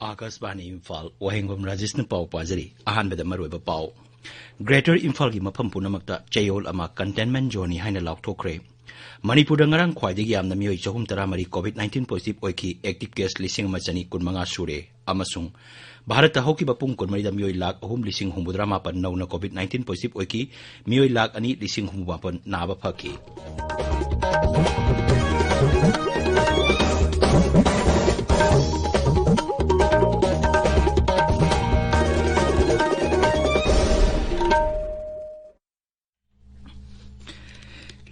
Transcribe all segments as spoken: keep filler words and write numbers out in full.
ꯑꯥꯀꯥꯁꯕꯥꯅꯤ ꯏꯝꯐꯥꯜ, ꯋꯥꯍꯦꯡꯕꯝ ꯔꯥꯖꯦꯁꯅ ꯄꯥꯎ ꯄꯥꯖꯔꯤ꯫ ꯑꯍꯥꯟꯕꯗ ꯃꯔꯨꯑꯣꯏꯕ ꯄꯥꯎ꯫ ꯒ꯭ꯔꯦꯇꯔ ꯏꯝꯐꯥꯜꯒꯤ ꯃꯐꯝ ꯄꯨꯝꯅꯃꯛꯇ ꯆꯌꯣꯜ ꯑꯃ containment zoneꯅꯤ ꯍꯥꯏꯅ ꯂꯥꯎꯊꯣꯛꯈ꯭ꯔꯦ꯫ ꯃꯅꯤꯄꯨꯔꯗ ꯉꯔꯥꯡ ꯈ꯭ꯋꯥꯏꯗꯒꯤ ꯌꯥꯝꯅ ꯃꯤꯑꯣꯏ ꯆꯍꯨꯝ ꯇꯔꯥꯃꯔꯤ COVID nineteen positive ꯑꯣꯏꯈꯤ, active case ꯂꯤꯁꯤꯡ ꯑꯃ ꯆꯅꯤ ꯀꯨꯟꯃꯉꯥ ꯁꯨꯔꯦ꯫ ꯑꯃꯁꯨꯡ ꯚꯥꯔꯠꯇ ꯍꯧꯈꯤꯕ ꯄꯨꯡ ꯀꯨꯟꯃꯔꯤꯗ ꯃꯤꯑꯣꯏ ꯂꯥꯈ ꯑꯍꯨꯝ ꯂꯤꯁꯤꯡ ꯍꯨꯝꯐꯨꯇꯔꯥ ꯃꯥꯄꯟ ꯅꯧꯅ COVID nineteen positive ꯑꯣꯏꯈꯤ, ꯃꯤꯑꯣꯏ ꯂꯥꯈ ꯑꯅꯤ ꯂꯤꯁꯤꯡ ꯍꯨꯝꯐꯨ ꯃꯥꯄꯟ ꯅꯥꯕ ꯐꯈꯤ꯫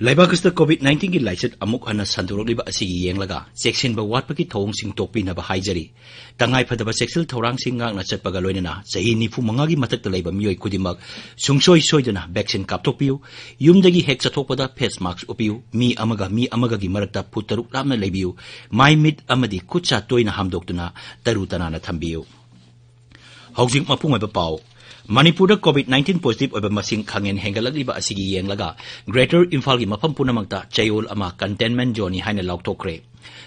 ꯂꯩꯕꯥꯛ ꯑꯁꯤꯗ COVID nineteenꯒꯤ ꯂꯥꯏꯆꯠ ꯑꯃꯨꯛ ꯍꯟꯅ ꯁꯟꯗꯣꯔꯛꯂꯤꯕ ꯑꯁꯤꯒꯤ ꯌꯦꯡꯂꯒ ꯆꯦꯛꯁꯤꯟꯕ ꯋꯥꯠꯄꯒꯤ ꯊꯧꯑꯣꯡꯁꯤꯡ ꯇꯣꯛꯄꯤꯅꯕ ꯍꯥꯏꯖꯔꯤ꯫ ꯇꯉꯥꯏ ꯐꯗꯕ ꯆꯦꯛꯁꯤꯜ ꯊꯧꯔꯥꯡꯁꯤꯡ ꯉꯥꯛꯅ ꯆꯠꯄꯒ ꯂꯣꯏꯅꯅ ꯆꯍꯤ ꯅꯤꯐꯨ ꯃꯉꯥꯒꯤ ꯃꯊꯛꯇ ꯂꯩꯕ ꯃꯤꯑꯣꯏ ꯈꯨꯗꯤꯡꯃꯛ ꯁꯨꯡꯁꯣꯏ ꯁꯣꯏꯗꯅ vaccine ꯀꯥꯞꯊꯣꯛꯄꯤꯌꯨ꯫ ꯌꯨꯝꯗꯒꯤ ꯍꯦꯛ ꯆꯠꯊꯣꯛꯄꯗ face mask ꯎꯞꯄꯤꯌꯨ꯫ ꯃꯤ ꯑꯃꯒ ꯃꯤ ꯑꯃꯒꯒꯤ ꯃꯔꯛꯇ ꯐꯨꯠ ꯇꯔꯨꯛ ꯂꯥꯞꯅ ꯂꯩꯕꯤꯌꯨ꯫ ꯃꯥꯏ ꯃꯤꯠ ꯑꯃꯗꯤ ꯈꯨꯠ ꯁꯥ ꯇꯣꯏꯅ ꯍꯥꯝꯗꯣꯛꯇꯨꯅ ꯇꯔꯨ ꯇꯅꯥꯟꯅ ꯊꯝꯕꯤꯌꯨ꯫ ꯍꯧꯖꯤꯛ ꯃꯄꯨꯡ ꯑꯣꯏꯕ ꯄꯥꯎ꯫ ꯃꯅꯤꯄꯨꯔꯗ COVID nineteen positive ꯑꯣꯏꯕ ꯃꯁꯤꯡ ꯈꯪꯍꯦꯟ ꯍꯦꯟꯒꯠꯂꯛꯂꯤꯕ ꯑꯁꯤꯒꯤ ꯌꯦꯡꯂꯒ Greater ꯏꯝꯐꯥꯜꯒꯤ ꯃꯐꯝ ꯄꯨꯝꯅꯃꯛꯇ ꯆꯌꯣꯜ ꯑꯃ containment zoneꯅꯤ ꯍꯥꯏꯅ ꯂꯥꯎꯊꯣꯛꯈ꯭ꯔꯦ꯫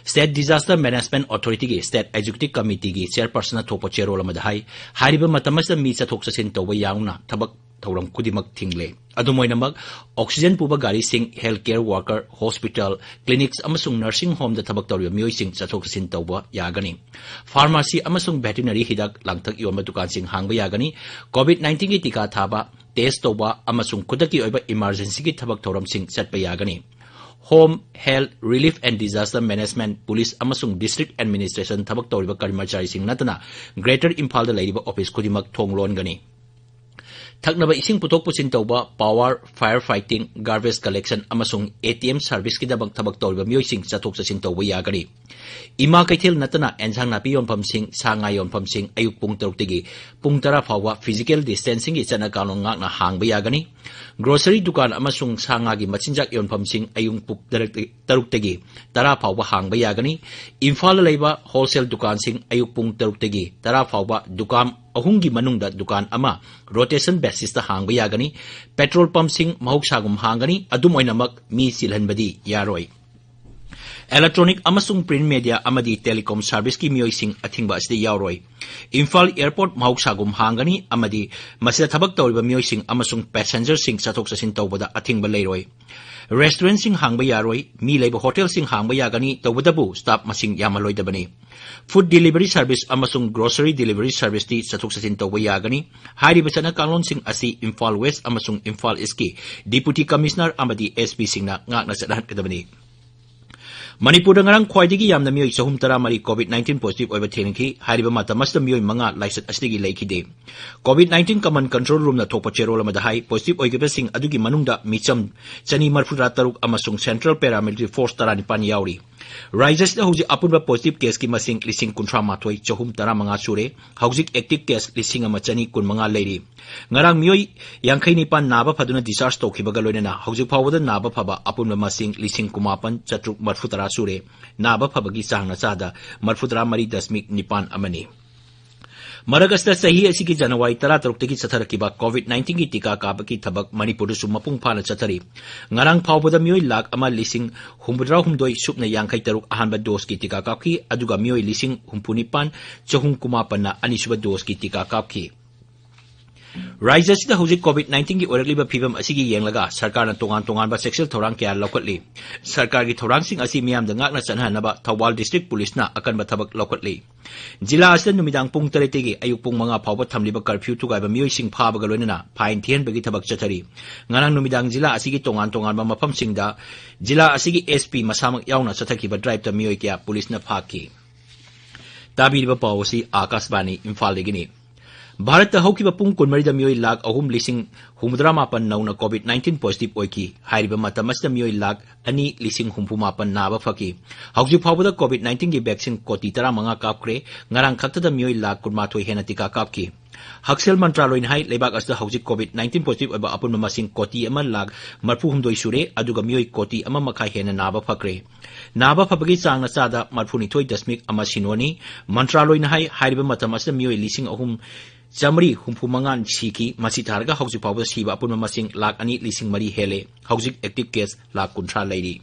State Disaster Management Authorityꯒꯤ State Executive Committeeꯒꯤ chairpersonꯅ ꯊꯣꯛꯄ ꯆꯦꯔꯣꯜ ꯑꯃꯗ ꯍꯥꯏ, ꯍꯥꯏꯔꯤꯕ ꯃꯇꯝ ꯑꯁꯤꯗ ꯃꯤ ꯆꯠꯊꯣꯛ ꯆꯠꯁꯤꯟ ꯇꯧꯕ ꯌꯥꯎꯅ ꯊꯕꯛ ꯊꯧꯔꯝ ꯈꯨꯗꯤꯡꯃꯛ ꯊꯤꯡꯂꯦ꯫ ꯑꯗꯨꯝ ꯑꯣꯏꯅꯃꯛ, oxygen ꯄꯨꯕ ꯒꯥꯔꯤꯁꯤꯡ, health care worker, hospital, clinics ꯑꯃꯁꯨꯡ nursing homeꯗ ꯊꯕꯛ ꯇꯧꯔꯤꯕ ꯃꯤꯑꯣꯏꯁꯤꯡ ꯆꯠꯊꯣꯛ ꯆꯠꯁꯤꯟ ꯇꯧꯕ ꯌꯥꯒꯅꯤ꯫ Pharmacy ꯑꯃꯁꯨꯡ veterinary ꯍꯤꯗꯥꯛ ꯂꯥꯡꯊꯛ ꯌꯣꯟꯕ ꯗꯨꯀꯥꯟꯁꯤꯡ ꯍꯥꯡꯕ ꯌꯥꯒꯅꯤ꯫ COVID nineteenꯒꯤ ꯇꯤꯀꯥ ꯊꯥꯕ, test ꯇꯧꯕ ꯑꯃꯁꯨꯡ ꯈꯨꯗꯛꯀꯤ ꯑꯣꯏꯕ emergencyꯒꯤ ꯊꯕꯛ ꯊꯧꯔꯝꯁꯤꯡ ꯆꯠꯄ ꯌꯥꯒꯅꯤ꯫ Home, Health, Relief and Disaster Management, police ꯑꯃꯁꯨꯡ district administration ꯊꯕꯛ ꯇꯧꯔꯤꯕ ꯀꯔꯃꯆꯥꯔꯤꯁꯤꯡ ꯅꯠꯇꯅ Greater ꯏꯝꯐꯥꯜꯗ ꯂꯩꯔꯤꯕ office ꯈꯨꯗꯤꯡꯃꯛ ꯊꯣꯡ ꯂꯣꯟꯒꯅꯤ꯫ ꯊꯛꯅꯕ ꯏꯁꯤꯡ ꯄꯨꯊꯣꯛ ꯄꯨꯁꯤꯟ ꯇꯧꯕ, power, fire fighting, garbage collection ꯑꯃꯁꯨꯡ ATM serviceꯀꯤꯗꯃꯛ ꯊꯕꯛ ꯇꯧꯔꯤꯕ ꯃꯤꯑꯣꯏꯁꯤꯡ ꯆꯠꯊꯣꯛ ꯆꯠꯁꯤꯟ ꯇꯧꯕ ꯌꯥꯒꯅꯤ꯫ ꯏꯃꯥ ꯀꯩꯊꯦꯜ ꯅꯠꯇꯅ ꯑꯦꯟꯁꯥꯡ ꯅꯥꯄꯤ ꯌꯣꯟꯐꯝꯁꯤꯡ, ꯁꯥ ꯉꯥ ꯌꯣꯟꯐꯝꯁꯤꯡ ꯑꯌꯨꯛ ꯄꯨꯡ ꯇꯔꯨꯛꯇꯒꯤ ꯄꯨꯡ ꯇꯔꯥ ꯐꯥꯎꯕ physical distancingꯒꯤ ꯆꯠꯅ ꯀꯥꯡꯂꯣꯟ ꯉꯥꯛꯅ ꯍꯥꯡꯕ ꯌꯥꯒꯅꯤ꯫ Grocery ꯗꯨꯀꯥꯟ ꯑꯃꯁꯨꯡ ꯁꯥ ꯉꯥꯒꯤ ꯃꯆꯤꯟꯖꯥꯛ ꯌꯣꯟꯐꯝꯁꯤꯡ ꯑꯌꯨꯛ ꯄꯨꯡ ꯇꯔꯨꯛꯇꯒꯤ ꯇꯔꯥ ꯐꯥꯎꯕ ꯍꯥꯡꯕ ꯌꯥꯒꯅꯤ꯫ ꯏꯝꯐꯥꯜꯗ ꯂꯩꯕ wholesale ꯗꯨꯀꯥꯟꯁꯤꯡ ꯑꯌꯨꯛ ꯄꯨꯡ ꯇꯔꯨꯛꯇꯒꯤ ꯇꯔꯥ ꯐꯥꯎꯕ ꯗꯨꯀꯥꯟ ꯑꯍꯨꯝꯒꯤ ꯃꯅꯨꯡꯗ ꯗꯨꯀꯥꯟ ꯑꯃ rotation basisꯇ ꯍꯥꯡꯕ ꯌꯥꯒꯅꯤ꯫ Petrol pumpꯁꯤꯡ ꯃꯍꯧꯁꯥꯒꯨꯝ ꯍꯥꯡꯒꯅꯤ, ꯑꯗꯨꯝ ꯑꯣꯏꯅꯃꯛ ꯃꯤ ꯆꯤꯜꯍꯟꯕꯗꯤ ꯌꯥꯔꯣꯏ꯫ Electronic ꯑꯃꯁꯨꯡ print media ꯑꯃꯗꯤ telecom serviceꯀꯤ ꯃꯤꯑꯣꯏꯁꯤꯡ ꯑꯊꯤꯡꯕ ꯑꯁꯤꯗ ꯌꯥꯎꯔꯣꯏ꯫ ꯏꯝꯐꯥꯜ airport ꯃꯍꯧꯁꯥꯒꯨꯝ ꯍꯥꯡꯒꯅꯤ ꯑꯃꯗꯤ ꯃꯁꯤꯗ ꯊꯕꯛ ꯇꯧꯔꯤꯕ ꯃꯤꯑꯣꯏꯁꯤꯡ ꯑꯃꯁꯨꯡ passengerꯁꯤꯡ ꯆꯠꯊꯣꯛ ꯆꯠꯁꯤꯟ ꯇꯧꯕꯗ ꯑꯊꯤꯡꯕ ꯂꯩꯔꯣꯏ꯫ Restaurantꯁꯤꯡ ꯍꯥꯡꯕ ꯌꯥꯔꯣꯏ, ꯃꯤ ꯂꯩꯕ hotelꯁꯤꯡ ꯍꯥꯡꯕ ꯌꯥꯒꯅꯤ, ꯇꯧꯕꯇꯕꯨ staff ꯃꯁꯤꯡ ꯌꯥꯝꯍꯜꯂꯣꯏꯗꯕꯅꯤ꯫ Food delivery service ꯑꯃꯁꯨꯡ grocery delivery serviceꯇꯤ ꯆꯠꯊꯣꯛ ꯆꯠꯁꯤꯟ ꯇꯧꯕ ꯌꯥꯒꯅꯤ꯫ ꯍꯥꯏꯔꯤꯕ ꯆꯠꯅ ꯀꯥꯡꯂꯣꯟꯁꯤꯡ ꯑꯁꯤ ꯏꯝꯐꯥꯜ West ꯑꯃꯁꯨꯡ ꯏꯝꯐꯥꯜ Eastꯀꯤ Deputy Commissioner ꯑꯃꯗꯤ SPꯁꯤꯡꯅ ꯉꯥꯛꯅ ꯆꯠꯅꯍꯟꯒꯗꯕꯅꯤ꯫ ꯃꯅꯤꯄꯨꯔꯗ ꯉꯔꯥꯡ ꯈ꯭ꯋꯥꯏꯗꯒꯤ ꯌꯥꯝꯅ ꯃꯤꯑꯣꯏ ꯆꯍꯨꯝ ꯇꯔꯥꯃꯔꯤ COVID nineteen positive ꯑꯣꯏꯕ ꯊꯦꯡꯅꯈꯤ꯫ ꯍꯥꯏꯔꯤꯕ ꯃꯇꯝ ꯑꯁꯤꯗ ꯃꯤꯑꯣꯏ ꯃꯉꯥ ꯂꯥꯏꯆꯠ ꯑꯁꯤꯗꯒꯤ ꯂꯩꯈꯤꯗꯦ꯫ COVID nineteen common control roomꯅ ꯊꯣꯛꯄ ꯆꯦꯔꯣꯜ ꯑꯃꯗ ꯍꯥꯏ, positive ꯑꯣꯏꯈꯤꯕꯁꯤꯡ ꯑꯗꯨꯒꯤ ꯃꯅꯨꯡꯗ ꯃꯤꯆꯝ ꯆꯅꯤ ꯃꯔꯤꯐꯨꯇꯔꯥ ꯇꯔꯨꯛ ꯑꯃꯁꯨꯡ Central Paramilitary Force ꯇꯔꯥꯅꯤꯄꯥꯟ ꯌꯥꯎꯔꯤ꯫ ꯔꯥꯖ꯭ꯌꯁꯤꯗ ꯍꯧꯖꯤꯛ ꯑꯄꯨꯟꯕ positive caseꯀꯤ ꯃꯁꯤꯡ ꯂꯤꯁꯤꯡ ꯀꯨꯟꯊ꯭ꯔꯥ ꯃꯥꯊꯣꯏ ꯆꯍꯨꯝ ꯇꯔꯥꯃꯉꯥ ꯁꯨꯔꯦ꯫ ꯍꯧꯖꯤꯛ active case ꯂꯤꯁꯤꯡ ꯑꯃ ꯆꯅꯤ ꯀꯨꯟꯃꯉꯥ ꯂꯩꯔꯤ꯫ ꯉꯔꯥꯡ ꯃꯤꯑꯣꯏ ꯌꯥꯡꯈꯩ ꯅꯤꯄꯥꯟ ꯅꯥꯕ ꯐꯗꯨꯅ discharge ꯇꯧꯈꯤꯕꯒ ꯂꯣꯏꯅꯅ ꯍꯧꯖꯤꯛ ꯐꯥꯎꯕꯗ ꯅꯥꯕ ꯐꯕ ꯑꯄꯨꯟꯕ ꯃꯁꯤꯡ ꯂꯤꯁꯤꯡ ꯀꯨꯟꯃꯥꯄꯟ ꯆꯥꯇ꯭ꯔꯨꯛ ꯃꯔꯤꯐꯨꯇꯔꯥ ꯁꯨꯔꯦ꯫ ꯅꯥꯕ ꯐꯕꯒꯤ ꯆꯥꯡꯅ ꯆꯥꯗ ꯃꯔꯤꯐꯨꯇꯔꯥ ꯃꯔꯤ ꯗꯁꯃꯤꯛ ꯅꯤꯄꯥꯟ ꯑꯃꯅꯤ꯫ ꯃꯔꯛ ꯑꯁꯤꯗ ꯆꯍꯤ ꯑꯁꯤꯒꯤ ꯖꯅꯋꯥꯔꯤ ꯇꯔꯥꯇꯔꯨꯛꯇꯒꯤ ꯆꯠꯊꯔꯛꯈꯤꯕ COVID nineteenꯒꯤ ꯇꯤꯀꯥ ꯀꯥꯞꯄꯒꯤ ꯊꯕꯛ ꯃꯅꯤꯄꯨꯔꯗꯁꯨ ꯃꯄꯨꯡ ꯐꯥꯅ ꯆꯠꯊꯔꯤ꯫ ꯉꯔꯥꯡ ꯐꯥꯎꯕꯗ ꯃꯤꯑꯣꯏ ꯂꯥꯈ ꯑꯃ ꯂꯤꯁꯤꯡ ꯍꯨꯝꯐꯨꯇꯔꯥ ꯍꯨꯝꯗꯣꯏ ꯁꯨꯞꯅ ꯌꯥꯡꯈꯩ ꯇꯔꯨꯛ ꯑꯍꯥꯟꯕ doseꯀꯤ ꯇꯤꯀꯥ ꯀꯥꯞꯈꯤ, ꯑꯗꯨꯒ ꯃꯤꯑꯣꯏ ꯂꯤꯁꯤꯡ ꯍꯨꯝꯐꯨ ꯅꯤꯄꯥꯟ ꯆꯍꯨꯝ ꯀꯨꯟꯃꯥꯄꯟꯅ ꯑꯅꯤꯁꯨꯕ doseꯀꯤ ꯇꯤꯀꯥ ꯀꯥꯞꯈꯤ꯫ ꯔꯥꯖ꯭ꯌ ꯑꯁꯤꯗ ꯍꯧꯖꯤꯛ COVID nineteenꯒꯤ ꯑꯣꯏꯔꯛꯂꯤꯕ ꯐꯤꯕꯝ ꯑꯁꯤꯒꯤ ꯌꯦꯡꯂꯒ ꯁꯔꯀꯥꯔꯅ ꯇꯣꯉꯥꯟ ꯇꯣꯉꯥꯟꯕ ꯆꯦꯛꯁꯤꯜ ꯊꯧꯔꯥꯡ ꯀꯌꯥ ꯂꯧꯈꯠꯂꯤ꯫ ꯁꯔꯀꯥꯔꯒꯤ ꯊꯧꯔꯥꯡꯁꯤꯡ ꯑꯁꯤ ꯃꯤꯌꯥꯝꯗ ꯉꯥꯛꯅ ꯆꯠꯅꯍꯟꯅꯕ ꯊꯧꯕꯥꯜ district policeꯅ ꯑꯀꯟꯕ ꯊꯕꯛ ꯂꯧꯈꯠꯂꯤ꯫ ꯖꯤꯂꯥ ꯑꯁꯤꯗ ꯅꯨꯃꯤꯗꯥꯡ ꯄꯨꯡ ꯇꯔꯦꯠꯇꯒꯤ ꯑꯌꯨꯛ ꯄꯨꯡ ꯃꯉꯥ ꯐꯥꯎꯕ ꯊꯝꯂꯤꯕ curfew ꯊꯨꯒꯥꯏꯕ ꯃꯤꯑꯣꯏꯁꯤꯡ ꯐꯥꯕꯒ ꯂꯣꯏꯅꯅ fine ꯊꯤꯍꯟꯕꯒꯤ ꯊꯕꯛ ꯆꯠꯊꯔꯤ꯫ ꯉꯔꯥꯡ ꯅꯨꯃꯤꯗꯥꯡ ꯖꯤꯂꯥ ꯑꯁꯤꯒꯤ ꯇꯣꯉꯥꯟ ꯇꯣꯉꯥꯟꯕ ꯃꯐꯝꯁꯤꯡꯗ ꯖꯤꯂꯥ ꯑꯁꯤꯒꯤ SP ꯃꯁꯥꯃꯛ ꯌꯥꯎꯅ ꯆꯠꯊꯈꯤꯕ driveꯇ ꯃꯤꯑꯣꯏ ꯀꯌꯥ policeꯅ ꯐꯥꯈꯤ꯫ ꯇꯥꯕꯤꯔꯤꯕ ꯄꯥꯎ ꯑꯁꯤ ꯑꯥꯀꯥꯁꯕꯥꯅꯤ ꯏꯝꯐꯥꯜꯗꯒꯤꯅꯤ꯫ ꯚꯥꯔꯠꯇ ꯍꯧꯈꯤꯕ ꯄꯨꯡ ꯀꯨꯟꯃꯔꯤꯗ ꯃꯤꯑꯣꯏ ꯂꯥꯈ ꯑꯍꯨꯝ ꯂꯤꯁꯤꯡ ꯍꯨꯝꯐꯨꯇꯔꯥ ꯃꯥꯄꯟ ꯅꯧꯅ COVID nineteen positive ꯑꯣꯏꯈꯤ꯫ ꯍꯥꯏꯔꯤꯕ ꯃꯇꯝ ꯑꯁꯤꯗ ꯃꯤꯑꯣꯏ ꯂꯥꯈ ꯑꯅꯤ ꯂꯤꯁꯤꯡ ꯍꯨꯝꯐꯨ ꯃꯥꯄꯟ ꯅꯥꯕ ꯐꯈꯤ꯫ ꯍꯧꯖꯤꯛ ꯐꯥꯎꯕꯗ COVID nineteenꯒꯤ vaccine ꯀꯣꯇꯤ ꯇꯔꯥꯃꯉꯥ ꯀꯥꯞꯈ꯭ꯔꯦ꯫ ꯉꯔꯥꯡ ꯈꯛꯇꯗ ꯃꯤꯑꯣꯏ ꯂꯥꯈ ꯀꯨꯟꯃꯥꯊꯣꯏ ꯍꯦꯟꯅ ꯇꯤꯀꯥ ꯀꯥꯞꯈꯤ꯫ ꯍꯛꯁꯦꯜ ꯃꯟꯇ꯭ꯔꯥꯂꯣꯏꯅ ꯍꯥꯏ, ꯂꯩꯕꯥꯛ ꯑꯁꯤꯗ ꯍꯧꯖꯤꯛ COVID nineteen positive ꯑꯣꯏꯕ ꯑꯄꯨꯟꯕ ꯃꯁꯤꯡ ꯀꯣꯇꯤ ꯑꯃ ꯂꯥꯈ ꯃꯔꯤꯐꯨꯍꯨꯝꯗꯣꯏ ꯁꯨꯔꯦ, ꯑꯗꯨꯒ ꯃꯤꯑꯣꯏ ꯀꯣꯇꯤ ꯑꯃ ꯃꯈꯥꯏ ꯍꯦꯟꯅ ꯅꯥꯕ ꯐꯈ꯭ꯔꯦ꯫ ꯅꯥꯕ ꯐꯕꯒꯤ ꯆꯥꯡꯅ ꯆꯥꯗ ꯃꯔꯤꯐꯨꯅꯤꯊꯣꯏ ꯗꯁꯃꯤꯛ ꯑꯃ ꯁꯤꯅꯣꯅꯤ꯫ ꯃꯟꯇ꯭ꯔꯥꯂꯣꯏꯅ ꯍꯥꯏ, ꯍꯥꯏꯔꯤꯕ ꯃꯇꯝ ꯑꯁꯤꯗ ꯃꯤꯑꯣꯏ ꯂꯤꯁꯤꯡ ꯑꯍꯨꯝ ꯆꯥꯃꯔꯤ ꯍꯨꯝꯐꯨ ꯃꯉꯥ ꯁꯤꯈꯤ꯫ ꯃꯁꯤ ꯊꯥꯔꯒ ꯍꯧꯖꯤꯛ ꯐꯥꯎꯕꯗ ꯁꯤꯕ ꯑꯄꯨꯟꯕ ꯃꯁꯤꯡ ꯂꯥꯈ ꯑꯅꯤ ꯂꯤꯁꯤꯡ ꯃꯔꯤ ꯍꯦꯜꯂꯦ꯫ ꯍꯧꯖꯤꯛ active case ꯂꯥꯈ ꯀꯨꯟꯊ꯭ꯔꯥ ꯂꯩꯔꯤ꯫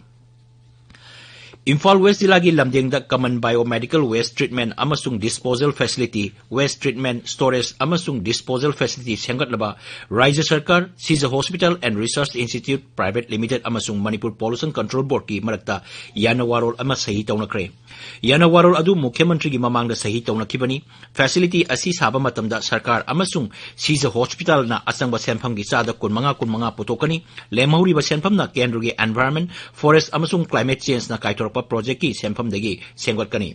ꯏꯝꯐꯥꯜ ꯋꯦꯁ ꯖꯤꯂꯥꯒꯤ ꯂꯝꯗꯦꯡꯗ common biomedical waste treatment ꯑꯃꯁꯨꯡ disposal facility, waste treatment storage ꯑꯃꯁꯨꯡ disposal facility ꯁꯦꯝꯒꯠꯅꯕ ꯔꯥꯖ꯭ꯌ ꯁꯔꯀꯥꯔ, Sija Hospital and Research Institute Private Limited ꯑꯃꯁꯨꯡ Manipur Pollution Control Boardꯀꯤ ꯃꯔꯛꯇ ꯌꯥꯅꯋꯥꯔꯣꯜ ꯑꯃ ꯁꯍꯤ ꯇꯧꯅꯈ꯭ꯔꯦ꯫ ꯌꯥꯅꯋꯥꯔꯣꯜ ꯑꯗꯨ ꯃꯨꯈ꯭ꯌ ꯃꯟꯇ꯭ꯔꯤꯒꯤ ꯃꯃꯥꯡꯗ ꯁꯍꯤ ꯇꯧꯅꯈꯤꯕꯅꯤ꯫ Facility ꯑꯁꯤ ꯁꯥꯕ ꯃꯇꯝꯗ ꯁꯔꯀꯥꯔ ꯑꯃꯁꯨꯡ Sija Hospitalꯅ ꯑꯆꯪꯕ ꯁꯦꯟꯐꯝꯒꯤ ꯆꯥꯗ ꯀꯨꯟꯃꯉꯥ, ꯀꯨꯟꯃꯉꯥ ꯄꯨꯊꯣꯛꯀꯅꯤ꯫ ꯂꯦꯝꯍꯧꯔꯤꯕ ꯁꯦꯟꯐꯝꯅ ꯀꯦꯟꯗ꯭ꯔꯒꯤ Environment, Forest ꯑꯃꯁꯨꯡ Climate Changeꯅ ꯀꯥꯏꯊꯣꯔꯛꯄ projectꯀꯤ ꯁꯦꯟꯐꯝꯗꯒꯤ ꯁꯦꯝꯒꯠꯀꯅꯤ꯫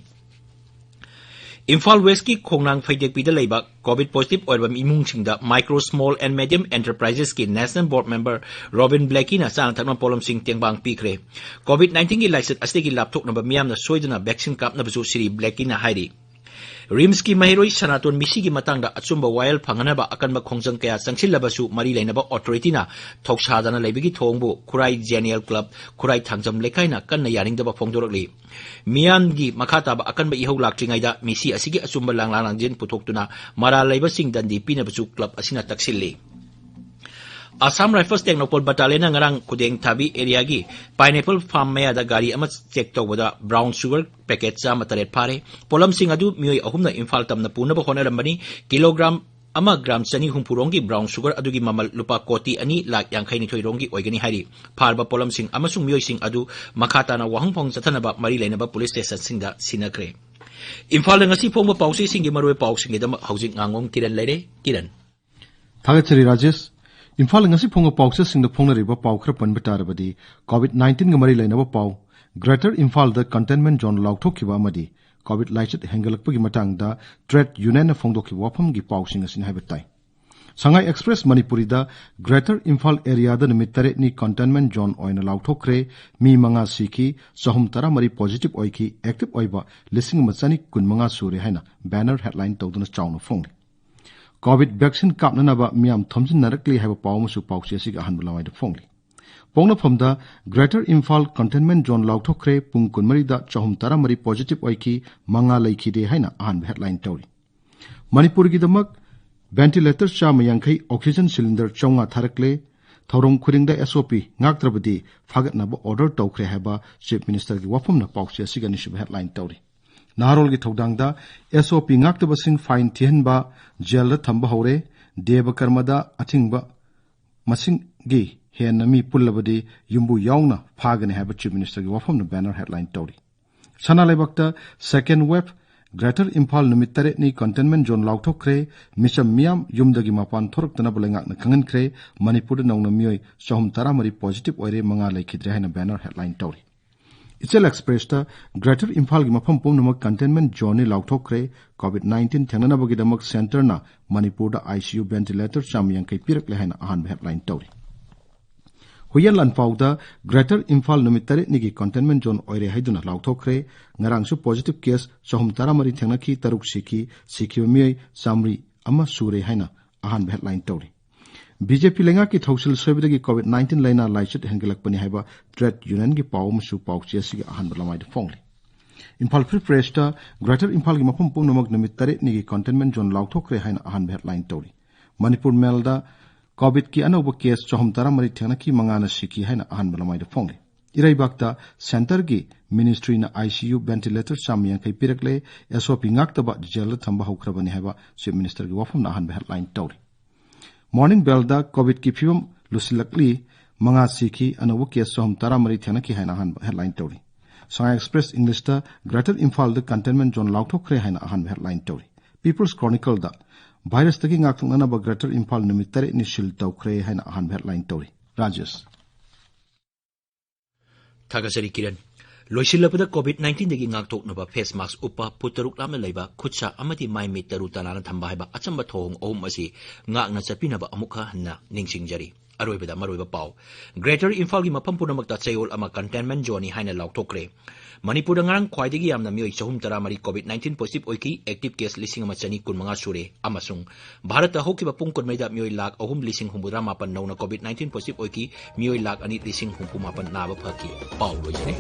ꯏꯝꯐꯥꯜ ꯋꯦꯁꯀꯤ ꯈꯣꯡꯅꯥꯡ ꯐꯩꯗꯦꯛꯄꯤꯗ ꯂꯩꯕ COVID positive ꯑꯣꯏꯔꯕ ꯏꯃꯨꯡꯁꯤꯡꯗ Micro, Small and Medium Enterpriseski National Board Member Robin Blackieꯅ ꯆꯥꯅ ꯊꯛꯅꯕ ꯄꯣꯠꯂꯝꯁꯤꯡ ꯇꯦꯡꯕꯥꯡ ꯄꯤꯈ꯭ꯔꯦ꯫ COVID nineteenꯒꯤ ꯂꯥꯏꯆꯠ ꯑꯁꯤꯗꯒꯤ ꯂꯥꯞꯊꯣꯛꯅꯕ ꯃꯤꯌꯥꯝꯅ ꯁꯣꯏꯗꯅ vaccine ꯀꯥꯞꯅꯕꯁꯨ ꯁ꯭ꯔꯤ ꯕ꯭ꯂꯦꯀꯤꯅ ꯍꯥꯏꯔꯤ꯫ ꯔꯤꯝꯁꯀꯤ ꯃꯍꯩꯔꯣꯏ ꯁꯅꯥꯇꯣꯟ ꯃꯤꯁꯤꯒꯤ ꯃꯇꯥꯡꯗ ꯑꯆꯨꯝꯕ ꯋꯥꯌꯦꯜ ꯐꯪꯍꯟꯅꯕ ꯑꯀꯟꯕ ꯈꯣꯡꯖꯪ ꯀꯌꯥ ꯆꯪꯁꯤꯜꯂꯕꯁꯨ ꯃꯔꯤ ꯂꯩꯅꯕ authorityꯅ ꯊꯧꯁꯥꯗꯅ ꯂꯩꯕꯒꯤ ꯊꯧꯑꯣꯡꯕꯨ ꯈꯨꯔꯥꯏ ꯖꯦꯅꯤꯌꯦꯜ ꯀ꯭ꯂꯕ, ꯈꯨꯔꯥꯏ ꯊꯥꯡꯖꯝ ꯂꯩꯀꯥꯏꯅ ꯀꯟꯅ ꯌꯥꯅꯤꯡꯗꯕ ꯐꯣꯡꯗꯣꯔꯛꯂꯤ꯫ ꯃꯤꯌꯥꯝꯒꯤ ꯃꯈꯥ ꯇꯥꯕ ꯑꯀꯟꯕ ꯏꯍꯧ ꯂꯥꯛꯇ꯭ꯔꯤꯉꯩꯗ ꯃꯤꯁꯤ ꯑꯁꯤꯒꯤ ꯑꯆꯨꯝꯕ ꯂꯥꯡꯂꯥꯡ ꯂꯥꯡꯖꯤꯟ ꯄꯨꯊꯣꯛꯇꯨꯅ ꯃꯔꯥꯜ ꯂꯩꯕꯁꯤꯡ ꯗꯟꯗꯤ ꯄꯤꯅꯕꯁꯨ ꯀ꯭ꯂꯕ ꯑꯁꯤꯅ ꯇꯛꯁꯤꯜꯂꯤ꯫ Assam Rifles ꯇꯦꯡꯅꯧꯄꯜ ꯕꯠꯇꯥꯂꯤꯌꯟꯅ ꯉꯔꯥꯡ ꯈꯨꯗꯦꯡ ꯊꯥꯕꯤ ꯑꯦꯔꯤꯌꯥꯒꯤ pineapple farm ꯃꯌꯥꯗ ꯒꯥꯔꯤ ꯑꯃ check ꯇꯧꯕꯗ brown sugar packet ꯆꯥꯝꯃ ꯇꯔꯦꯠ ꯐꯥꯔꯦ꯫ ꯄꯣꯠꯂꯝꯁꯤꯡ ꯑꯗꯨ ꯃꯤꯑꯣꯏ ꯑꯍꯨꯝꯅ ꯏꯝꯐꯥꯜ ꯇꯝꯅ ꯄꯨꯅꯕ ꯍꯣꯠꯅꯔꯝꯕꯅꯤ꯫ ꯀꯤꯂꯣꯒ꯭ꯔꯥꯝ ꯑꯃ ꯒ꯭ꯔꯥꯝ ꯆꯅꯤ ꯍꯨꯝꯐꯨ ꯔꯣꯝꯒꯤ brown sugar ꯑꯗꯨꯒꯤ ꯃꯃꯜ ꯂꯨꯄꯥ ꯀꯣꯇꯤ ꯑꯅꯤ ꯂꯥꯈ ꯌꯥꯡꯈꯩ ꯅꯤꯊꯣꯏ ꯔꯣꯝꯒꯤ ꯑꯣꯏꯒꯅꯤ ꯍꯥꯏꯔꯤ꯫ ꯐꯥꯔꯕ ꯄꯣꯠꯂꯝꯁꯤꯡ ꯑꯃꯁꯨꯡ ꯃꯤꯑꯣꯏꯁꯤꯡ ꯑꯗꯨ ꯃꯈꯥ ꯇꯥꯅ ꯋꯥꯍꯪ ꯐꯥꯎꯍꯪ ꯆꯠꯊꯅꯕ ꯃꯔꯤ ꯂꯩꯅꯕ police stationꯁꯤꯡꯗ ꯁꯤꯟꯅꯈ꯭ꯔꯦ꯫ ꯏꯝꯐꯥꯜꯗ ꯉꯁꯤ ꯐꯣꯡꯕ ꯄꯥꯎꯆꯦꯁꯤꯡꯒꯤ ꯃꯔꯨꯑꯣꯏꯕ ꯄꯥꯎꯁꯤꯡꯒꯤꯗꯃꯛ ꯍꯧꯖꯤꯛ ꯉꯥꯉꯣꯝ ꯀꯤꯔꯟ ꯂꯩꯔꯦ꯫ ꯀꯤꯔꯟ꯫ ꯊꯥꯒꯠꯆꯔꯤ ꯔꯥꯖꯦꯁ꯫ ꯏꯝꯐꯥꯜꯗ ꯉꯁꯤ ꯐꯣꯡꯕ ꯄꯥꯎꯆꯦꯁꯤꯡꯗ ꯐꯣꯡꯅꯔꯤꯕ ꯄꯥꯎ ꯈꯔ ꯄꯟꯕ ꯇꯥꯔꯕꯗꯤ, COVID nineteenꯒ ꯃꯔꯤ ꯂꯩꯅꯕ ꯄꯥꯎ, Greater ꯏꯝꯐꯥꯜꯗ containment zone ꯂꯥꯎꯊꯣꯛꯈꯤꯕ ꯑꯃꯗꯤ ꯀꯣꯚꯤꯗ ꯂꯥꯏꯆꯠ ꯍꯦꯟꯒꯠꯂꯛꯄꯒꯤ ꯃꯇꯥꯡꯗ ꯇ꯭ꯔꯦꯗ ꯌꯨꯅꯤꯌꯟꯅ ꯐꯣꯡꯗꯣꯛꯈꯤꯕ ꯋꯥꯐꯝꯒꯤ ꯄꯥꯎꯁꯤꯡ ꯑꯁꯤꯅ ꯍꯥꯏꯕ ꯇꯥꯏ꯫ ꯁꯉꯥꯏ ꯑꯦꯛꯁꯄ꯭ꯔꯦꯁ ꯃꯅꯤꯄꯨꯔꯤꯗ ꯒ꯭ꯔꯦꯇꯔ ꯏꯝꯐꯥꯜ ꯑꯦꯔꯤꯌꯥꯗ ꯅꯨꯃꯤꯠ ꯇꯔꯦꯠꯅꯤ ꯀꯟꯇꯦꯟꯃꯦꯟꯠ ꯖꯣꯟ ꯑꯣꯏꯅ ꯂꯥꯎꯊꯣꯛꯈ꯭ꯔꯦ, ꯃꯤ ꯃꯉꯥ ꯁꯤꯈꯤ, ꯆꯍꯨꯝ ꯇꯔꯥꯃꯔꯤ ꯄꯣꯖꯤꯇꯤꯚ ꯑꯣꯏꯈꯤ, ꯑꯦꯛꯇꯤꯚ ꯑꯣꯏꯕ ꯂꯤꯁꯤꯡ ꯑꯃ ꯆꯅꯤ ꯀꯨꯟꯃꯉꯥ ꯁꯨꯔꯦ ꯍꯥꯏꯅ ꯕꯦꯅꯔ ꯍꯦꯗꯂꯥꯏꯟ ꯇꯧꯗꯨꯅ ꯆꯥꯎꯅ ꯐꯣꯡꯂꯤ꯫ ꯀꯣꯚꯤꯗ ꯚꯦꯛꯁꯤꯟ ꯀꯥꯞꯅꯅꯕ ꯃꯤꯌꯥꯝ ꯊꯣꯝꯖꯤꯟꯅꯔꯛꯂꯤ ꯍꯥꯏꯕ ꯄꯥꯎ ꯑꯃꯁꯨ ꯄꯥꯎꯆꯦ ꯑꯁꯤꯒꯤ ꯑꯍꯥꯟꯕ ꯂꯃꯥꯏꯗ ꯐꯣꯡꯂꯤ꯫ ꯄꯣꯛꯅꯐꯝꯗ ꯒ꯭ꯔꯦꯇꯔ ꯏꯝꯐꯥꯜ ꯀꯟꯇꯦꯟꯃꯦꯟꯠ ꯖꯣꯟ ꯂꯥꯎꯊꯣꯛꯈ꯭ꯔꯦ, ꯄꯨꯡ ꯀꯨꯟꯃꯔꯤꯗ ꯆꯍꯨꯝ ꯇꯔꯥꯃꯔꯤ ꯄꯣꯖꯤꯇꯤꯚ ꯑꯣꯏꯈꯤ, ꯃꯉꯥ ꯂꯩꯈꯤꯗꯦ ꯍꯥꯏꯅ ꯑꯍꯥꯟꯕ ꯍꯦꯗꯂꯥꯏꯟ ꯇꯧꯔꯤ꯫ ꯃꯅꯤꯄꯨꯔꯒꯤꯗꯃꯛ ꯚꯦꯟꯇꯤꯂꯦꯇꯔ ꯆꯥꯝꯃ ꯌꯥꯡꯈꯩ, ꯑꯣꯛꯁꯤꯖꯟ ꯁꯤꯂꯤꯟꯗꯔ ꯆꯥꯝꯃꯉꯥ ꯊꯥꯔꯛꯂꯦ꯫ ꯊꯧꯔꯝ ꯈꯨꯗꯤꯡꯗ ꯑꯦꯁ ꯑꯣ ꯄꯤ ꯉꯥꯛꯇ꯭ꯔꯕꯗꯤ ꯐꯥꯒꯠꯅꯕ ꯑꯣꯔꯗꯔ ꯇꯧꯈ꯭ꯔꯦ ꯍꯥꯏꯕ ꯆꯤꯐ ꯃꯤꯅꯤꯁꯇꯔꯒꯤ ꯋꯥꯐꯝꯅ ꯄꯥꯎꯆꯦ ꯑꯁꯤꯒꯤ ꯑꯅꯤꯁꯨꯕ ꯍꯦꯗꯂꯥꯏꯟ ꯇꯧꯔꯤ꯫ ꯅꯍꯥꯔꯣꯜꯒꯤ ꯊꯧꯗꯥꯡꯗ ꯑꯦꯁ ꯑꯣ ꯄꯤ ꯉꯥꯛꯇꯕꯁꯤꯡ ꯐꯥꯏꯟ ꯊꯤꯍꯟꯕ, ꯖꯦꯜꯗ ꯊꯝꯕ ꯍꯧꯔꯦ꯫ ꯗꯦꯕ ꯀꯔꯃꯗ ꯑꯊꯤꯡꯕ ꯃꯁꯤꯡꯒꯤ ꯍꯦꯟꯅ ꯃꯤ ꯄꯨꯜꯂꯕꯗꯤ ꯌꯨꯝꯕꯨ ꯌꯥꯎꯅ ꯐꯥꯒꯅꯤ ꯍꯥꯏꯕ ꯆꯤꯐ ꯃꯤꯅꯤꯁꯇꯔꯒꯤ ꯋꯥꯐꯝꯅ ꯕꯦꯅꯔ ꯍꯦꯗꯂꯥꯏꯟ ꯇꯧꯔꯤ꯫ ꯁꯅꯥ ꯂꯩꯕꯥꯛꯇ ꯁꯦꯀꯦꯟ ꯋꯦꯕ, ꯒ꯭ꯔꯦꯇꯔ ꯏꯝꯐꯥꯜ ꯅꯨꯃꯤꯠ ꯇꯔꯦꯠꯅꯤ ꯀꯟꯇꯦꯟꯃꯦꯟꯠ ꯖꯣꯟ ꯂꯥꯎꯊꯣꯛꯈ꯭ꯔꯦ, ꯃꯤꯆꯝ ꯃꯤꯌꯥꯝ ꯌꯨꯝꯗꯒꯤ ꯃꯄꯥꯟ ꯊꯣꯔꯛꯇꯅꯕ ꯂꯩꯉꯥꯛꯅ ꯈꯪꯍꯟꯈ꯭ꯔꯦ꯫ ꯃꯅꯤꯄꯨꯔꯗ ꯅꯧꯅ ꯃꯤꯑꯣꯏ ꯆꯍꯨꯝ ꯇꯔꯥꯃꯔꯤ ꯄꯣꯖꯤꯇꯤꯚ ꯑꯣꯏꯔꯦ, ꯃꯉꯥ ꯂꯩꯈꯤꯗ꯭ꯔꯦ ꯍꯥꯏꯅ ꯕꯦꯅꯔ ꯍꯦꯗꯂꯥꯏꯟ ꯇꯧꯔꯤ꯫ ꯏꯆꯦꯜ ꯑꯦꯛꯁꯄ꯭ꯔꯦꯁꯇ ꯒ꯭ꯔꯦꯇꯔ ꯏꯝꯐꯥꯜꯒꯤ ꯃꯐꯝ ꯄꯨꯝꯅꯃꯛ ꯀꯟꯇꯦꯟꯃꯦꯟꯠ ꯖꯣꯟꯅꯤ ꯂꯥꯎꯊꯣꯛꯈ꯭ꯔꯦ, ꯀꯣꯚꯤꯗ ꯅꯥꯏꯟꯇꯤꯟ ꯊꯦꯡꯅꯅꯕꯒꯤꯗꯃꯛ ꯁꯦꯟꯇꯔꯅ ꯃꯅꯤꯄꯨꯔꯗ ꯑꯥꯏ ꯁꯤ ꯌꯨ ꯚꯦꯟꯇꯤꯂꯦꯇꯔ ꯆꯥꯝꯃ ꯌꯥꯡꯈꯩ ꯄꯤꯔꯛꯂꯦ ꯍꯥꯏꯅ ꯑꯍꯥꯟꯕ ꯍꯦꯗꯂꯥꯏꯟ ꯇꯧꯔꯤ꯫ ꯍꯨꯏꯌꯦꯟ ꯂꯥꯟꯄꯥꯎꯗ ꯒ꯭ꯔꯦꯇꯔ ꯏꯝꯐꯥꯜ ꯅꯨꯃꯤꯠ ꯇꯔꯦꯠꯅꯤꯒꯤ ꯀꯟꯇꯦꯟꯃꯦꯟꯠ ꯖꯣꯟ ꯑꯣꯏꯔꯦ ꯍꯥꯏꯗꯨꯅ ꯂꯥꯎꯊꯣꯛꯈ꯭ꯔꯦ꯫ ꯉꯔꯥꯡꯁꯨ ꯄꯣꯖꯤꯇꯤꯚ ꯀꯦꯁ ꯆꯍꯨꯝ ꯇꯔꯥꯃꯔꯤ ꯊꯦꯡꯅꯈꯤ, ꯇꯔꯨꯛ ꯁꯤꯈꯤ, ꯁꯤꯈꯤꯕ ꯃꯤꯑꯣꯏ ꯆꯥꯃꯔꯤ ꯑꯃ ꯁꯨꯔꯦ ꯍꯥꯏꯅ ꯑꯍꯥꯟꯕ ꯍꯦꯗꯂꯥꯏꯟ ꯇꯧꯔꯤ꯫ ꯕꯤ ꯖꯦ ꯄꯤ ꯂꯩꯉꯥꯛꯀꯤ ꯊꯧꯁꯤꯜ ꯁꯣꯏꯕꯗꯒꯤ ꯀꯣꯚꯤꯗ ꯅꯥꯏꯟꯇꯤꯟ ꯂꯥꯏꯅꯥ ꯂꯥꯏꯆꯠ ꯍꯦꯟꯒꯠꯂꯛꯄꯅꯤ ꯍꯥꯏꯕ ꯇ꯭ꯔꯦꯗ ꯌꯨꯅꯤꯌꯟꯒꯤ ꯄꯥꯎ ꯑꯃꯁꯨ ꯄꯥꯎꯆꯦ ꯑꯁꯤꯒꯤ ꯑꯍꯥꯟꯕ ꯂꯃꯥꯏꯗ ꯐꯣꯡꯂꯤ꯫ ꯏꯝꯐꯥꯜ ꯐ꯭ꯔꯤ ꯄ꯭ꯔꯦꯁꯇ ꯒ꯭ꯔꯦꯇꯔ ꯏꯝꯐꯥꯜꯒꯤ ꯃꯐꯝ ꯄꯨꯝꯅꯃꯛ ꯅꯨꯃꯤꯠ ꯇꯔꯦꯠꯅꯤꯒꯤ ꯀꯟꯇꯦꯟꯃꯦꯟꯠ ꯖꯣꯟ ꯂꯥꯎꯊꯣꯛꯈ꯭ꯔꯦ ꯍꯥꯏꯅ ꯑꯍꯥꯟꯕ ꯍꯦꯗꯂꯥꯏꯟ ꯇꯧꯔꯤ꯫ ꯃꯅꯤꯄꯨꯔ ꯃꯦꯜꯗ ꯀꯣꯚꯤꯗꯀꯤ ꯑꯅꯧꯕ ꯀꯦꯁ ꯆꯍꯨꯝ ꯇꯔꯥꯃꯔꯤ ꯊꯦꯡꯅꯈꯤ, ꯃꯉꯥꯅ ꯁꯤꯈꯤ ꯍꯥꯏꯅ ꯑꯍꯥꯟꯕ ꯂꯃꯥꯏꯗ ꯐꯣꯡꯂꯤ꯫ ꯏꯔꯩꯕꯥꯛꯇ ꯁꯦꯟꯇꯔꯒꯤ ꯃꯤꯅꯤꯁꯇ꯭ꯔꯤꯅ ꯑꯥꯏ ꯁꯤ ꯌꯨ ꯚꯦꯟꯇꯤꯂꯦꯇꯔ ꯆꯥꯝꯃ ꯌꯥꯡꯈꯩ ꯄꯤꯔꯛꯂꯦ, ꯑꯦꯁ ꯑꯣ ꯄꯤ ꯉꯥꯛꯇꯕ ꯖꯦꯜꯗ ꯊꯝꯕ ꯍꯧꯈ꯭ꯔꯕꯅꯤ ꯍꯥꯏꯕ ꯆꯤꯐ ꯃꯤꯅꯤꯁꯇꯔꯒꯤ ꯋꯥꯐꯝꯅ ꯑꯍꯥꯟꯕ ꯍꯦꯗꯂꯥꯏꯟ ꯇꯧꯔꯤ꯫ ꯃꯣꯔꯅꯤꯡ ꯕꯦꯜꯗ ꯀꯣꯚꯤꯗꯀꯤ ꯐꯤꯕꯝ ꯂꯨꯁꯤꯜꯂꯛꯂꯤ, ꯃꯉꯥ ꯁꯤꯈꯤ, ꯑꯅꯧꯕ ꯀꯦꯁ ꯆꯍꯨꯝ ꯇꯔꯥꯃꯔꯤ ꯊꯦꯡꯅꯈꯤ ꯍꯥꯏꯅ ꯑꯍꯥꯟꯕ ꯍꯦꯗꯂꯥꯏꯟ ꯇꯧꯔꯤ꯫ ꯁꯉꯥꯏ ꯑꯦꯛꯁꯄ꯭ꯔꯦꯁ ꯏꯪꯂꯤꯁꯇ ꯒ꯭ꯔꯦꯇꯔ ꯏꯝꯐꯥꯜꯗ ꯀꯟꯇꯦꯟꯃꯦꯟꯠ ꯖꯣꯟ ꯂꯥꯎꯊꯣꯛꯈ꯭ꯔꯦ ꯍꯥꯏꯅ ꯑꯍꯥꯟꯕ ꯍꯦꯗꯂꯥꯏꯟ ꯇꯧꯔꯤ꯫ ꯄꯤꯄꯜꯁ ꯀ꯭ꯔꯣꯅꯤꯀꯜꯗ ꯚꯥꯏꯔꯁꯇꯒꯤ ꯉꯥꯛꯊꯣꯛꯅꯅꯕ ꯒ꯭ꯔꯦꯇꯔ ꯏꯝꯐꯥꯜ ꯅꯨꯃꯤꯠ ꯇꯔꯦꯠꯅꯤ ꯁꯤꯜ ꯇꯧꯈ꯭ꯔꯦ ꯍꯥꯏꯅ ꯑꯍꯥꯟꯕ ꯍꯦꯗꯂꯥꯏꯟ ꯇꯧꯔꯤ꯫ ꯔꯥꯖꯦꯁ꯫ ꯊꯥꯒꯠꯆꯔꯤ ꯀꯤꯔꯟ꯫ ꯂꯣꯏꯁꯤꯜꯂꯛꯄꯗ COVID nineteenꯗꯒꯤ ꯉꯥꯛꯊꯣꯛꯅꯕ face mask ꯎꯞꯄ, ꯐꯨꯠ ꯇꯔꯨꯛ ꯂꯥꯞꯅ ꯂꯩꯕ, ꯈꯨꯠ ꯁꯥ ꯑꯃꯗꯤ ꯃꯥꯏ ꯃꯤꯠ ꯇꯔꯨ ꯇꯅꯥꯟꯅ ꯊꯝꯕ ꯍꯥꯏꯕ ꯑꯆꯝꯕ ꯊꯧꯑꯣꯡ ꯑꯍꯨꯝ ꯑꯁꯤ ꯉꯥꯛꯅ ꯆꯠꯄꯤꯅꯕ ꯑꯃꯨꯛ ꯍꯟꯅ ꯅꯤꯡꯁꯤꯡꯖꯔꯤ꯫ ꯑꯔꯣꯏꯕꯗ ꯃꯔꯨꯑꯣꯏꯕ ꯄꯥꯎ꯫ Greater ꯏꯝꯐꯥꯜꯒꯤ ꯃꯐꯝ ꯄꯨꯝꯅꯃꯛꯇ ꯆꯌꯣꯜ ꯑꯃ containment zoneꯅꯤ ꯍꯥꯏꯅ ꯂꯥꯎꯊꯣꯛꯈ꯭ꯔꯦ꯫ ꯃꯅꯤꯄꯨꯔꯗ ꯉꯔꯥꯡ ꯈ꯭ꯋꯥꯏꯗꯒꯤ ꯌꯥꯝꯅ ꯃꯤꯑꯣꯏ ꯆꯍꯨꯝ ꯇꯔꯥꯃꯔꯤ COVID nineteen positive ꯑꯣꯏꯈꯤ, active case ꯂꯤꯁꯤꯡ ꯑꯃ ꯆꯅꯤ ꯀꯨꯟꯃꯉꯥ ꯁꯨꯔꯦ, ꯑꯃꯁꯨꯡ ꯚꯥꯔꯠꯇ ꯍꯧꯈꯤꯕ ꯄꯨꯡ ꯀꯨꯟꯃꯔꯤꯗ ꯃꯤꯑꯣꯏ ꯂꯥꯈ ꯑꯍꯨꯝ ꯂꯤꯁꯤꯡ ꯍꯨꯝꯐꯨꯇꯔꯥ ꯃꯥꯄꯟ ꯅꯧꯅ COVID nineteen positive ꯑꯣꯏꯈꯤ, ꯃꯤꯑꯣꯏ ꯂꯥꯈ ꯑꯅꯤ ꯂꯤꯁꯤꯡ ꯍꯨꯝꯐꯨ ꯃꯥꯄꯟ ꯅꯥꯕ ꯐꯈꯤ꯫ ꯄꯥꯎ ꯂꯣꯏꯖꯔꯦ꯫